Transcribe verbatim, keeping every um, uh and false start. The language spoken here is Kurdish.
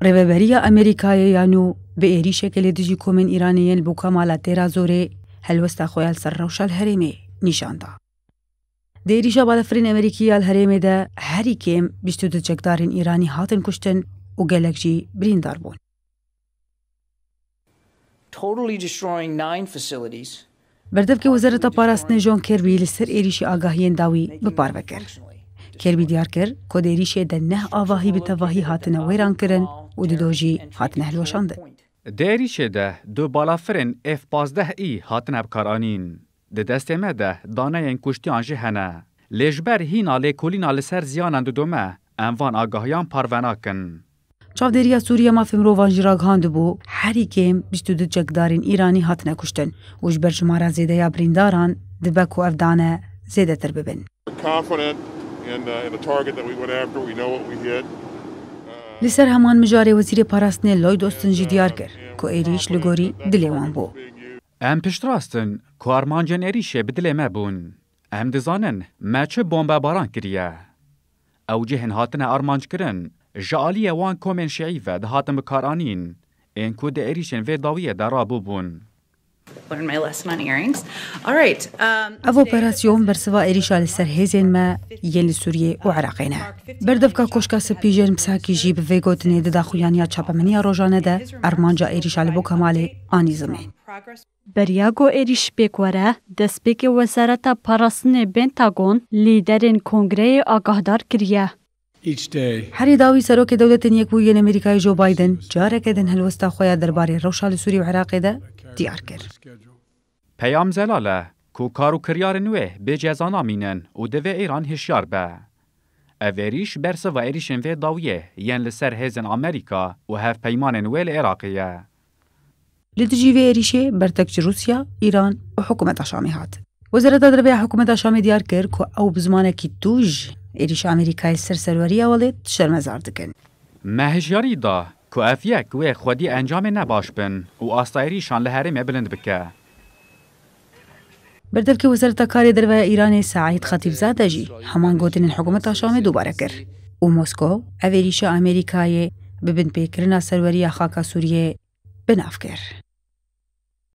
Rêveberiya Amerîkayê ya nû bi êrîşeke li dijî komên Îranê yên li Bûka Mala Dêra Zorê helwesta xwe ya li ser rewşa li herêmê nîşan da. Di êrîşa balafirên Amerîkî ya li herêmê de herî kêm bîst û du çekdarên Îranî hatin kuştin û gelek jî birîndar bûn. Totally destroying nine facilities. Berdevkê Wezareta Parastinê John Kirby li ser êrîşî agahiyên dawî bi parve kir. Kirby diyar kir ku di êrîşê de neh avahî bi tevahî hatine wêran kirin û dido jî hatine hilweşandin. Di êrîşê de du balafirên F pazdeh î hatine bikaranîn. Di destê me de daneyên kuştiyan jî hene. Lê ji ber hîna lêkolîna li ser ziyanan didome, em van agahiyan parve nakin. Çavdêriya Sûriye Mafê Mirovan jî ragihandibû, herî kêm bîst û du çekdarên Îranî hatine kuştin û ji ber jimara zêde ya birîndaran dibe ku ev dane zêdetir bibin. We're confident in, uh, in the target that we went after. We know what we hit. Li ser heman mijarê Wezîrê Parastinê Lloyd Austin jî diyar kir ku êrîş li gorî dilê wan bû. Em piştrast in ku armancên êrîşê bi dilê me bûn. Em dizanin me çi bombebaran kiriye. Ew cihên hatine armanckirin ji aliyê wan komên şîî ve dihatin bikaranîn, ên ku di êrîşên vê dawiyê de rabûbûn. Learn my lesson on earrings. All right. Um, Ev operasyon bersiva êrîşa li ser hêzên me yên li Sûriyê û Iraqê ne. Berdevka Koşka Spî Jen Psaki jî bi vê gotinê di daxuyaniya çapemeniya rojane de armanca êrîşa li Bûka Malê anî zimên. Beriya ku êrîş pêk were, destpêkê Wezareta Parastinê Pentagon, lîderên kongreyê agahdar kiriye. Herî dawî Serokê Dewletên Yekbûyî yên Amerîkayê Joe Biden careke din helwesta xwe ya derbarê rewşa li Sûrî û Iraqê de diyar kir. Peyam zelal e ku kar û kiryarên wê bê ceza namînin û divê Îran hişyar be. Ev êrîş bersiva êrîşên vê dawiyê yên li ser hêzên Amerîka û hevpeymanên wê li Iraqê ye. Li dijî vê êrîşê bertek ji Rûsya, Îran û hikûmeta Şamê hat. Wezareta Derve ya hikûmeta Şamê diyar kir ku ew bi zimanekî tûj êrîşa Amerîkayê li ser serweriya welêt şermezar dikin. Me hişyarî da ku ev yek wê xwedî encamên ne baş bin û asta êrîşan li herêmê bilind bike. Berdevkê Wezareta Karê Derve ya Îranê Saîd Xatîbzade jî heman gotinên hikûmeta Şamê dubare kir û Moskow ev êrîşa Amerîkayê bi binpêkirina serweriya xaka Sûriyê bi nav kir.